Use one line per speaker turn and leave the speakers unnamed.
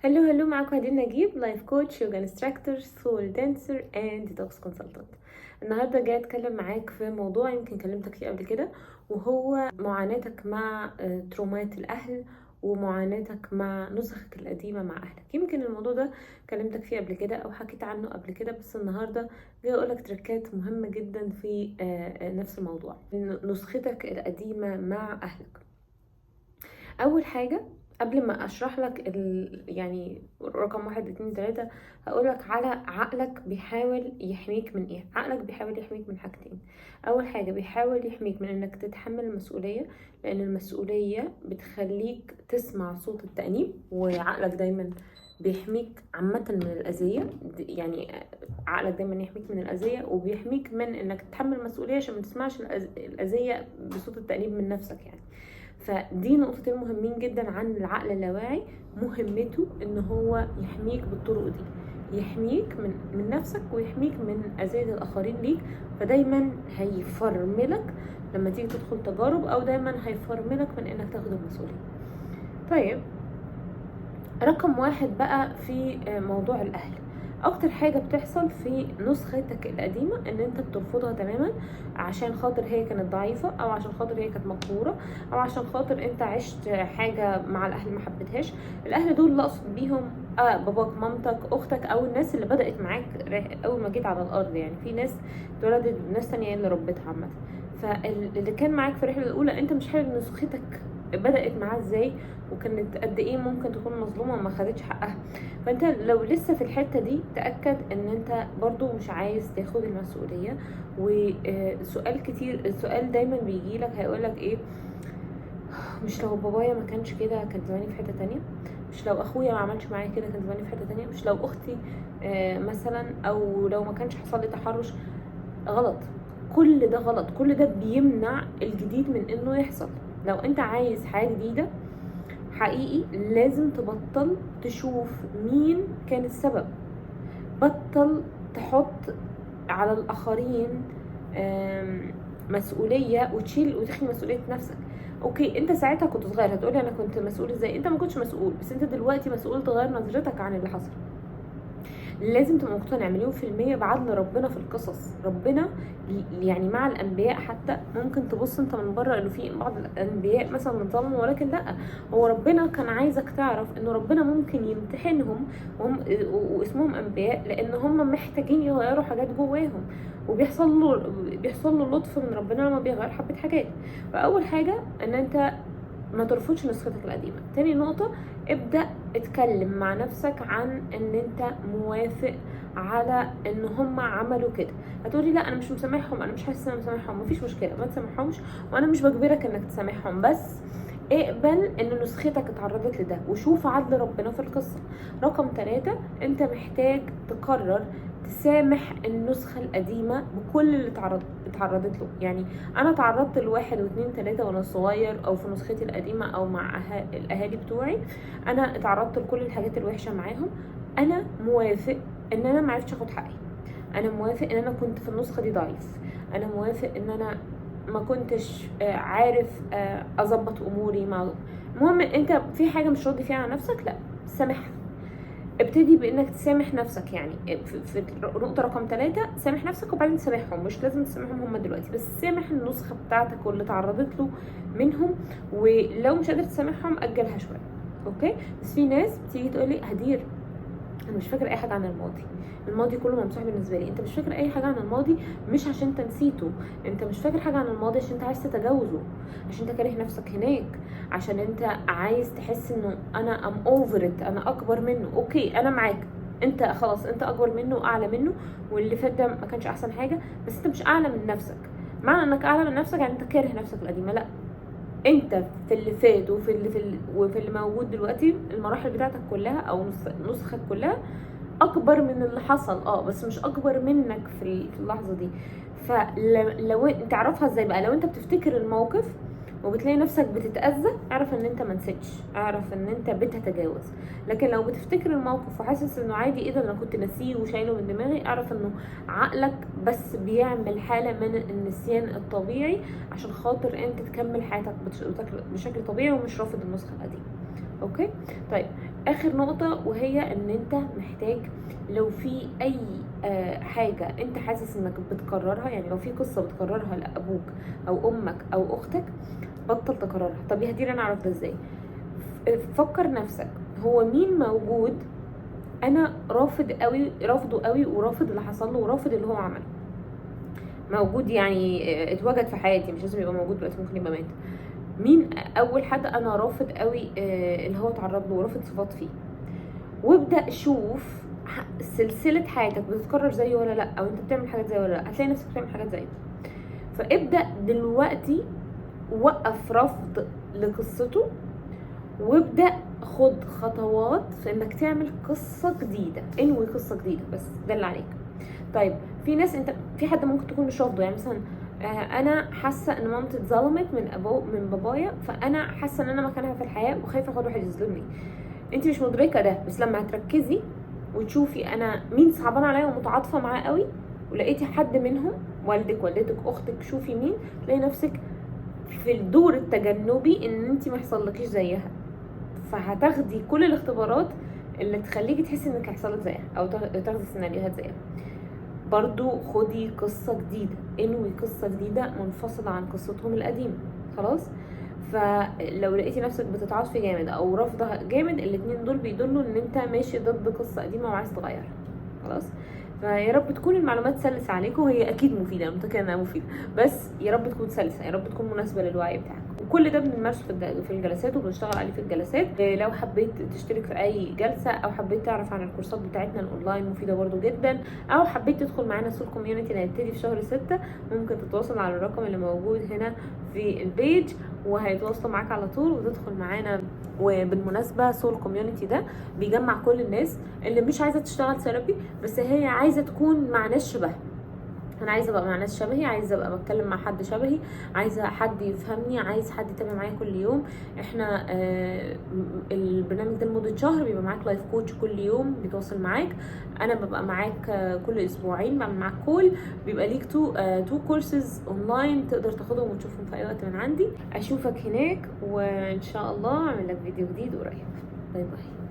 Hello hello، معاكم هدير نجيب، life coach، yoga instructor، soul dancer and detox consultant. النهارده جاية اتكلم معاك في موضوع يمكن كلمتك فيه قبل كده، وهو معاناتك مع traumaات الاهل ومعاناتك مع نسخك القديمة مع اهلك. يمكن الموضوع ده كلمتك فيه قبل كده او حكيت عنه قبل كده، بس النهارده جاية اقولك trickات مهمة جدا في نفس الموضوع، نسختك القديمة مع اهلك. اول حاجة قبل ما اشرح لك يعني رقم 1 2 3، هقولك على عقلك بيحاول يحميك من ايه. عقلك بيحاول يحميك من حاجتين. اول حاجة بيحاول يحميك من انك تتحمل المسؤولية، لان المسؤولية بتخليك تسمع صوت التأنيب، وعقلك دايما بيحميك عامة من الأذية. يعني عقلك دايما يحميك من الأذية وبيحميك من انك تتحمل المسؤولية عشان ما تسمعش الأذية بصوت التأنيب من نفسك يعني. فدي نقطتين مهمين جدا عن العقل اللاواعي، مهمته ان هو يحميك بالطرق دي، يحميك من نفسك ويحميك من اذية الاخرين ليك. فدايما هيفرملك لما تيجي تدخل تجارب، او دايما هيفرملك من انك تاخد المسؤولية. طيب رقم 1 بقى في موضوع الاهل، اكتر حاجة بتحصل في نسختك القديمة ان انت بترفضها تماما عشان خاطر هي كانت ضعيفة، او عشان خاطر هي كانت مقهورة، او عشان خاطر انت عشت حاجة مع الاهل ما حبيتهاش. الاهل دول اللي اقصد بيهم باباك، مامتك، اختك، او الناس اللي بدأت معاك اول ما جيت على الارض. يعني في ناس اتولدت بناس تانية اللي ربتها عامة، فاللي كان معاك في الرحلة الاولى انت مش حابب نسختك بدأت معاه ازاي، وكانت قد ايه ممكن تكون مظلومة وما خدتش حقها. فانت لو لسه في الحتة دي تأكد ان انت برضو مش عايز تاخد المسؤولية. وسؤال كتير، السؤال دايما بيجيلك هيقولك ايه، مش لو بابايا ما كانش كده كان زماني في حتة تانية، مش لو اخويا ما عملش معايا كده كان زماني في حتة تانية، مش لو اختي مثلا، او لو ما كانش حصل لي تحرش. غلط، كل ده غلط، كل ده بيمنع الجديد من انه يحصل. لو انت عايز حاجة جديدة حقيقي لازم تبطل تشوف مين كان السبب، بطل تحط على الآخرين مسؤولية وتشيل وتخلي مسؤولية نفسك. okay انت ساعتها كنت صغير، هتقولي انا كنت مسؤول ازاي؟ انت ما كنتش مسؤول، بس انت دلوقتي مسؤول تغير نظرتك عن اللي حصل. لازم تبقى مقتنع 100% بعدل ربنا في القصص. ربنا يعني مع الانبياء حتى ممكن تبص انت من بره انه في بعض الانبياء مثلا اتظلموا، ولكن لا، هو ربنا كان عايزك تعرف انه ربنا ممكن يمتحنهم وهم واسمهم انبياء لان هم محتاجين يغيروا حاجات جواهم، وبيحصل له لطف من ربنا لما بيغير حبة حاجات. فاول حاجة ان انت ما ترفضش نسختك القديمة. تاني نقطة، ابدأ اتكلم مع نفسك عن ان انت موافق على ان هم عملوا كده. هتقولي لا انا مش مسامحهم، انا مش حاسه ان انا مسامحهم. مفيش مشكلة، ما تسامحهمش، وانا مش بجبرك انك تسامحهم، بس اقبل ان نسختك اتعرضت لده وشوف عدل ربنا في القصة. رقم 3، انت محتاج تقرر تسامح النسخة القديمة بكل اللي اتعرضت له. يعني انا تعرضت ل1 و2 3 وانا صغير، او في نسختي القديمة، او مع الاهالي بتوعي، انا اتعرضت لكل الحاجات الوحشة معاهم. انا موافق ان انا ما عرفتش اخد حقي، انا موافق ان انا كنت في النسخة دي ضعيف، انا موافق ان انا ما كنتش عارف اظبط اموري مع. المهم انت في حاجة مش راضي فيها على نفسك، لا سامحها. ابتدي بانك تسامح نفسك. يعني في نقطة رقم 3، سامح نفسك وبعدين تسامحهم. مش لازم تسامحهم هم دلوقتي، بس سامح النسخة بتاعتك واللي تعرضت له منهم، ولو مش قادر تسامحهم اجلها شوية. okay؟ بس في ناس بتيجي تقولي هدير انا مش فاكره اي حاجة عن الماضي، الماضي كله ممسوح بالنسبة لي. انت مش فاكر اي حاجة عن الماضي مش عشان انت نسيته، انت مش فاكر حاجة عن الماضي عشان انت عايز تتجاوزه، عشان انت كاره نفسك هناك، عشان انت عايز تحس انه انا I'm over it، انا اكبر منه. okay انا معاك، انت خلاص انت اكبر منه واعلى منه، واللي فات ده ما كانش احسن حاجة، بس انت مش اعلى من نفسك. معنى انك اعلى من نفسك يعني انت كاره نفسك القديمة، لا، انت في اللي فات وفي اللي وفي اللي موجود دلوقتي، المراحل بتاعتك كلها او نسخك كلها اكبر من اللي حصل، بس مش اكبر منك في اللحظة دي. فلو انت تعرفها ازاي بقى، لو انت بتفتكر الموقف وبتلاقي نفسك بتتأذى، اعرف ان انت ما نسيتش، اعرف ان انت بتتجاوز. لكن لو بتفتكر الموقف وحاسس انه عادي، ايه ده انا كنت ناسيه وشايله من دماغي، اعرف انه عقلك بس بيعمل حالة من النسيان الطبيعي عشان خاطر انت تكمل حياتك بشكل طبيعي ومش رافض النسخة القديمة. okay؟ طيب اخر نقطة، وهي ان انت محتاج لو في اي حاجة انت حاسس انك بتكررها، يعني لو في قصة بتكررها لابوك او امك او اختك، بطل تكررها. طب يا هدير انا اعرف ده ازاي؟ فكر نفسك هو مين موجود انا رافض قوي، رافضه قوي، ورافض اللي حصل له، ورافض اللي هو عمله. موجود يعني اتوجد في حياتي، مش لازم يبقى موجود دلوقتي، ممكن يبقى مات. مين اول حد انا رافض قوي اللي هو اتعرض له ورافض صفات فيه؟ وابدا شوف سلسلة حياتك بتتكرر زيه ولا لا، او انت بتعمل حاجات زيه ولا لا. هتلاقي نفسك بتعمل حاجات زيه. فابدا دلوقتي وقف رفض لقصته، وابدا خد خطوات في انك تعمل قصة جديدة، انوي قصة جديدة، بس ده اللي عليك. طيب في ناس انت في حد ممكن تكون مش رافضه، يعني مثلا انا حاسه ان مامتي اتظلمت من بابايا، فانا حاسه ان انا مكانها في الحياة وخايفة اخد واحد يظلمني. انت مش مدركه ده، بس لما هتركزي وتشوفي انا مين صعبان عليا ومتعاطفه معاه قوي، ولقيتي حد منهم، والدك والدتك اختك، شوفي مين، تلاقي نفسك في الدور التجنبي ان انت ما يحصلكيش زيها. فهتاخدي كل الاختبارات اللي تخليكي تحسي انك هيحصلك زيها، او تاخدي سيناريوهات زيها. برضو خدي قصة جديدة، انوي قصة جديدة منفصلة عن قصتهم القديمة. خلاص، فلو لقيتي نفسك بتتعاطفي جامد او رافضة جامد، الاتنين دول بيدلوا ان انت ماشي ضد قصة قديمة وعايز تغيرها. خلاص، فيا رب تكون المعلومات سلسة عليكم، وهي اكيد مفيدة، انا متأكدة انها مفيدة، بس يا رب تكون سلسة، يا رب تكون مناسبة للوعي بتاعك. وكل ده بنمارسه في الجلسات، وبنشتغل عليه في الجلسات. لو حبيت تشترك في اي جلسة، او حبيت تعرف عن الكورسات بتاعتنا الاونلاين مفيدة برضو جدا، او حبيت تدخل معانا Soul Community اللي هيبتدي في شهر 6، ممكن تتواصل على الرقم اللي موجود هنا في ال page، وهيتواصلوا معاك على طول وتدخل معانا. وبالمناسبة Soul Community ده بيجمع كل الناس اللي مش عايزة تشتغل therapy، بس هي عايزة تكون مع ناس شبهها. انا عايزه ابقى مع ناس شبهي، عايزه ابقى بتكلم مع حد شبهي، عايزه حد يفهمني، عايز حد يتابع معايا كل يوم. احنا البرنامج ده لمدة شهر، بيبقى معاك life coach كل يوم بيتواصل معاك، انا ببقى معاك كل اسبوعين بعمل معاك call، بيبقى ليك two courses online تقدر تاخدهم وتشوفهم في اي وقت من عندي. اشوفك هناك، وان شاء الله اعمل لك فيديو جديد قريب. bye bye.